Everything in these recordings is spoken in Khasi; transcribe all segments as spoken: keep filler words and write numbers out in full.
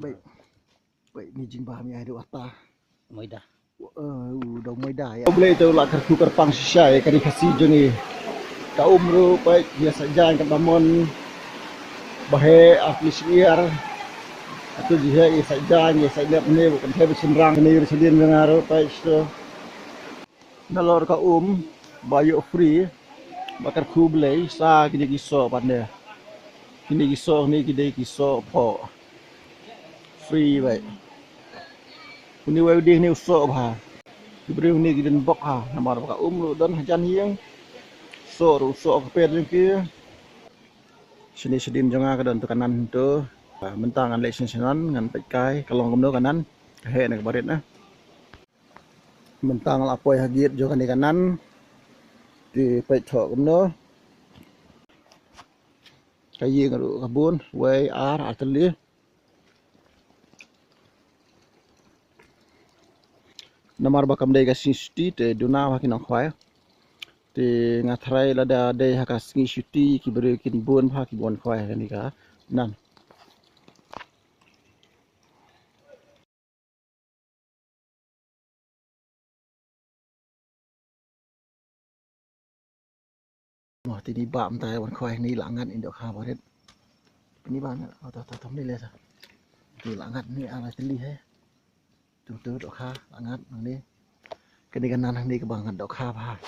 Wait. Wait, ni jingbam ïa dei wata. Maida. Eh, u dong maida ïa. Khublei to la kyrkhu kyrpang shisha ïa ka ri Khasi jong ngi. Ka um ruh peit ïa sa jaiñ ka bamon. Ba heh ar plis ïar. Atu ji heh ïa sa jaiñ ïa sa lep ne bu kan heh ba shynrang ne ïa shadien jong nga ruh peit to. Nalor ka um ba ïoh free ba kyrkhu Blei sa kine ki soh pat ne. Kine ki soh ne ki dei ki soh phoh. Free bha. Une uwei u dei une u soh bha. Ki briew une ki don bok ha namar ba ka um ruh don hajan ïing. Soh ruh soh ka pet jong ki. Shane shadien jong nga ka don tu ka nan tu. Mynta ngan leit shen shen nan ngan peit kai ka long kumno ka nan. Ka heh ne ka barit na. Mynta nga la poi ha gate jong kane ka nan. Te peit thoh kumno. Ka ïing ruh ka bun, wei ar, ar tylli. Namar ba kam dei ka sngi shuti te duna ha ki nongkhwai. Te nga tharai lada dei ha ka sngi shuti ki briew kin bun bha ki bun khwai ha kane ka nan. Mo tini ba mynta wan khwai ni la ngat in dohkha barit. Ni ba ngat, oh, to, to, to, ni le sa. Ni la ngat ni ala tili he. Tu, tu, dohkha, la ngat, nang ni. Kani ka nan nang ni ka ba ngat dohkha ba.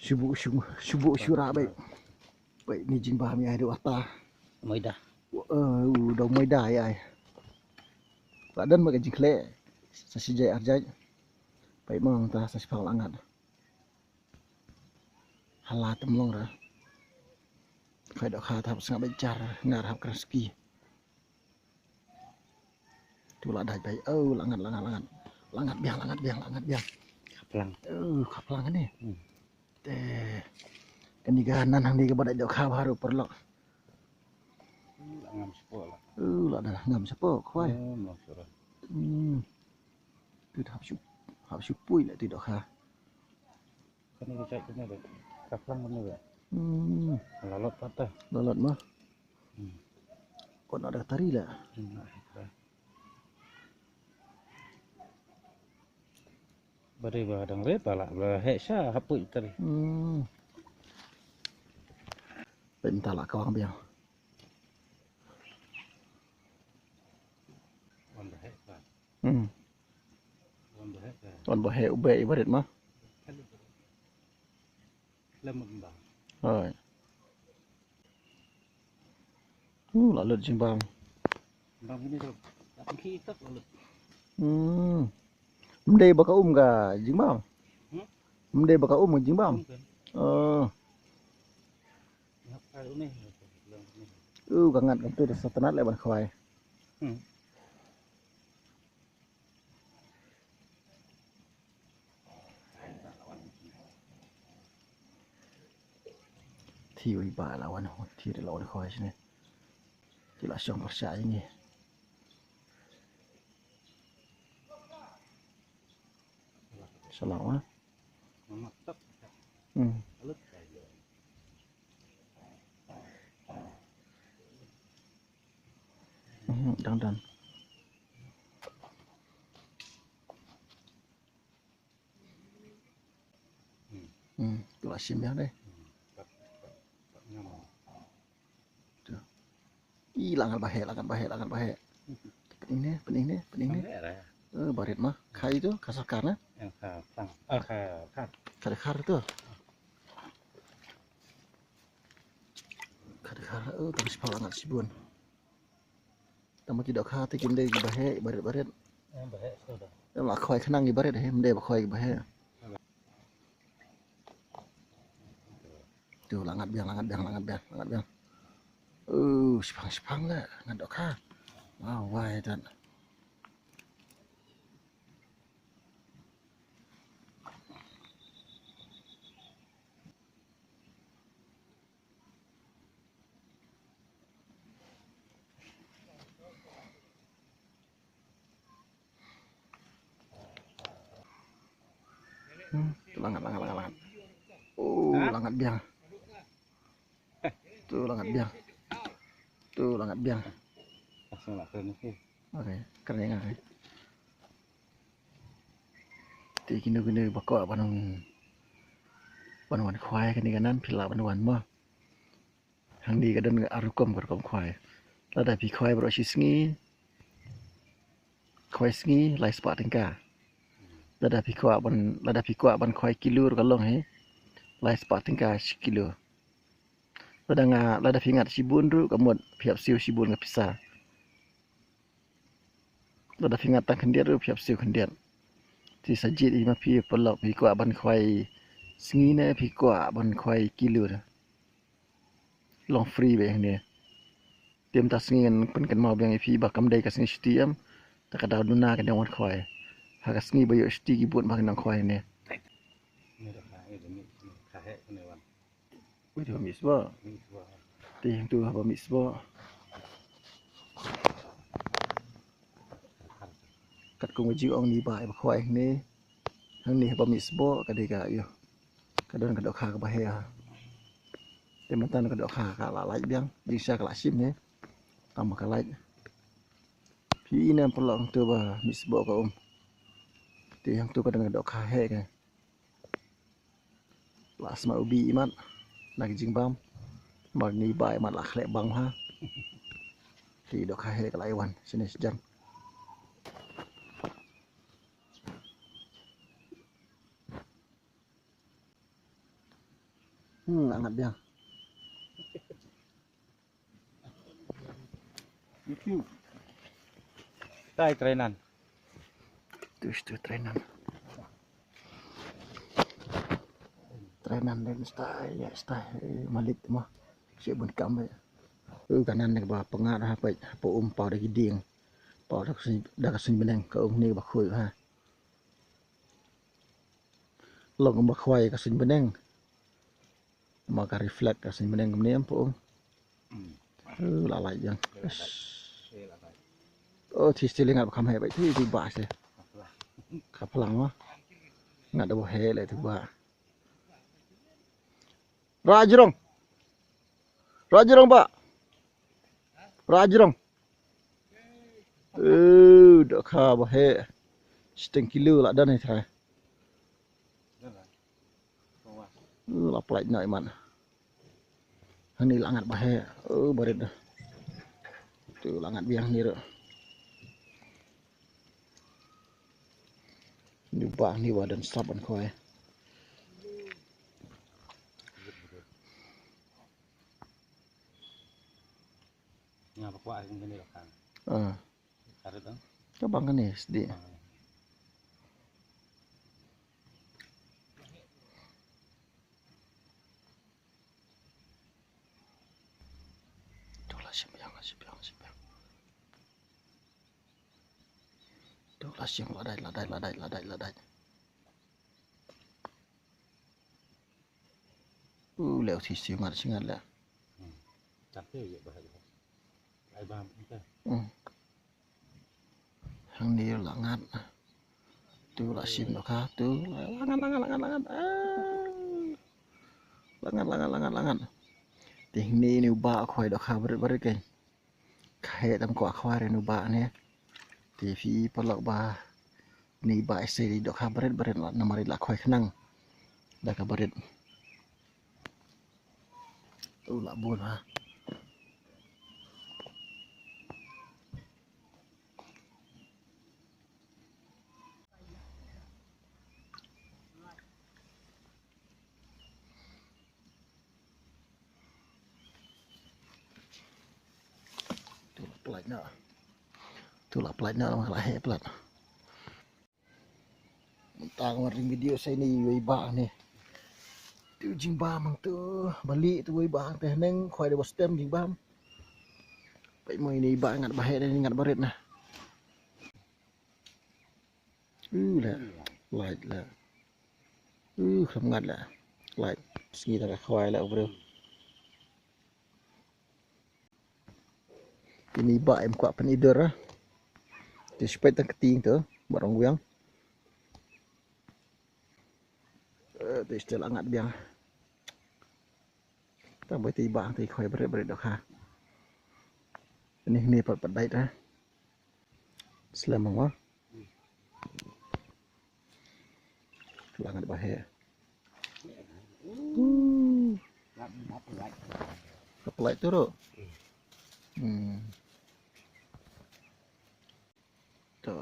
Shubu, shubu, shubu, shura bai. Bai, ni jingbam ïa dei wata. Maida. Eh, u dong maida ïa ai. La don ma ka jingkhleh. Sa shi jait ar jait. Bai mang ta sa shi phang la ngat. Hala tam long ra. Khai dohkha ta hap sngap bai jar ngar hap kra ski. Tu la dai bai. Oh, la ngat, la ngat, la ngat. La ngat biang, la ngat biang, la ngat biang. Khaplang. Oh, khaplang ni. Hmm. Te. Kani ka nan hang ni ka ba dai dohkha baru perlok. La ngam sepo la. Oh, la dah ngam sepo khwai. Oh, no sura. Hmm. Tu hap shup. Hap shupui la tu dohkha. Kani ka jait kani ba. Khaplang kani ba. Hmm. Lalot pat ta. Lalot ma. Hmm. Kon ada tari la. Hmm. Bari ba dang re pala ba heh sha hapui tari. Hmm. Pynta la kawang biang. Wan ba heh ka. Hmm. Wan ba heh ka. Wan ba heh u beh i barit ma. Lem ba. Hoi. Uh, la lut jingbam. Bam ini tu. Tak pengki tak la lut. Hmm. Mdei ba ka um ka jingbam. Hmm? Mdei ba ka um ka jingbam. Um kan. Oh. Ngap kai une. Uh, ka ngat kan tu sa tnat le ban khwai. Hmm. Thi wi ba la wan ho, thi la wan khoi shine. Ki la shong pyrshah ini. Salam ah. Hmm. Hmm, dang dang. Hmm, tu la shim ïa dei. Tu. Ih, la ngat ba heh, la ngat ba heh, la ngat ba heh. Pynïeng ne, pynïeng ne, pynïeng ne. Eh, barit ma. Khai tu, ka sorkar ne? Yang ka plang. Ah, ka, ka. Ka dei khar tu. Ka dei khar, eh, tang shipang la ngat shibun. Tang ma ki dohkha te kim dei ki ba heh, barit, barit. Em ba heh suda. Em la khwai khnang ki barit heh, em dei ba khwai ki ba heh. Tu la ngat biang, la ngat biang, la ngat biang, la ngat biang. Uh, shipang, shipang la ngat dohkha. Wow, wai dan. Hmm, tu la ngat, la ngat, la ngat, la ngat. Oh, la ngat biang. Tu la ngat biang. Tu la ngat biang. Sngewbha kren, okay. Okay, kren nga, okay. Te kino kino ba kwah ban, ban wan khwai kane kanan, phi lah ban wan mo. Hangne ka don ar rukom, ka rukom khwai. Lada phi khwai baroh shi sngi, khwai sngi lai spah tyngka. Lada phi kwah ban, lada phi kwah ban khwai kilo ruh ka long hi, lai spah tyngka shi kilo. Lada nga, lada phi ngat shibun ruh ka mut, phi hap siew shibun ka pisa. Lada phi ngat tang khyndiat ruh phi hap siew khyndiat. Te sa jied ïa ma phi paralok, phi kwah ban khwai sngi ne phi kwah ban khwai kilo ne. Long free beit hangne. Te mynta sngi ngan pynkynmaw biang ïa phi ba kam dei ka sngi shuti em. Te ka daw duna ka dang wan khwai. Ha ka sngi ba ïoh shuti ki bun ba ki nang khwai hangne. Ui, te ba mih sboh. Te hangtu haba mih sboh. Katkum ka jingong ngi ba, ba khwai hangne. Hangne haba mih sboh ka dei ka, ïoh, ka don ka dohkha kaba heh ha. Te mynta ka dohkha ka la lait biang, jingshisha ka la shim ne. Tang ba ka lait. Phi i ne em paralok, hangtu ba mih sboh ka um. Te hangtu ka don ka dohkha heh ka. La sma u bi imat na ki jingbam. Mar ni ba imat la khleh bang ha. Te dohkha heh ka la ïa wan shane shajan. Hmm, la ngat biang. Tai trainan. Tu, tu trainan. Trainan dan stai, ïa stai, eh, malit mo. Shi bun kam, eh. Uh, kanan ne ba pyngat ha peit, pa um paw da ki dieng. Paw da ka suiñ, da ka suiñ bneng, ka um ne ba khuid ha. Long ba khwai ka suiñ bneng. Ma ka reflect ka suiñ bneng kumne em pu. Hmm. Eh, la lait jang. Eh, la lait. Eh, la lait. Oh, te stil ngat ba kham heh beit, te, te ba se. Ka phlang. Ka phlang ma. Ngat da ba heh leh te ba. Rajrong. Rajrong ba. Rajrong. Eh, dohkha ba heh. Shiteng kilo la don hi trai. Eh, la plait noh imat. Hangne la ngat ba heh. Eh, barit dah. Tu la ngat biang ni ruh. Ni ba, ni ba don sap ban khwai. Nga ba kwah kum kane dohkha. Ah. Ka rit dang. Ka bang kane sdi. Ah. Tu la shim biang, la shim biang, la shim biang. Tu la shim, la dait, la dait, la dait, la dait, la dait. U leh u shisha ngat shi ngat leh. Hmm. Tap te ye ba ha. Ai ba te. Hmm. Hangne la ngat. Tu la shim dohkha, tu la ngat, la ngat, la ngat, la ngat. Ah. La ngat, la ngat, la ngat, la ngat. Te hangne ni u ba khwai dohkha barit barit kein. Ka heh tam kwah khwai re ni u ba ne. Te phi paralok ba ni ba ise dei dohkha barit barit la, namar i la khwai khnang da ka barit. U la bun ha. Tu la plait noh. Tu la plait noh, la heh plait. Mynta ka wan ring video sa ine i wei i ba ne. Tu jingbam hangtu, bali tu wei i ba hangtu, haneng khwai da ba stem jingbam. Peit mo ine i ba ngat ba heh ne ngat barit na. U leh. Lait leh. U kham ngat leh. Lait. Sngi ta ka khwai leh u briew. Ini ba em kwah pyni dur ah. Te shu peit tang kti tu, ba rong wiang. Eh, te shu la ngat biang. Tang ba te i ba te khwai bret bret dohkha. Ni ni pat pat dai ta. Slem mo. Langat bahe. Pelai tu ro. Hmm. To.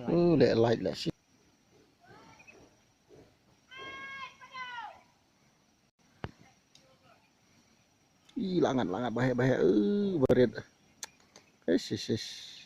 Uh, le light le si. Ih, langat, langat, bahe, bahe. Uh, barit. Ish, ish, ish.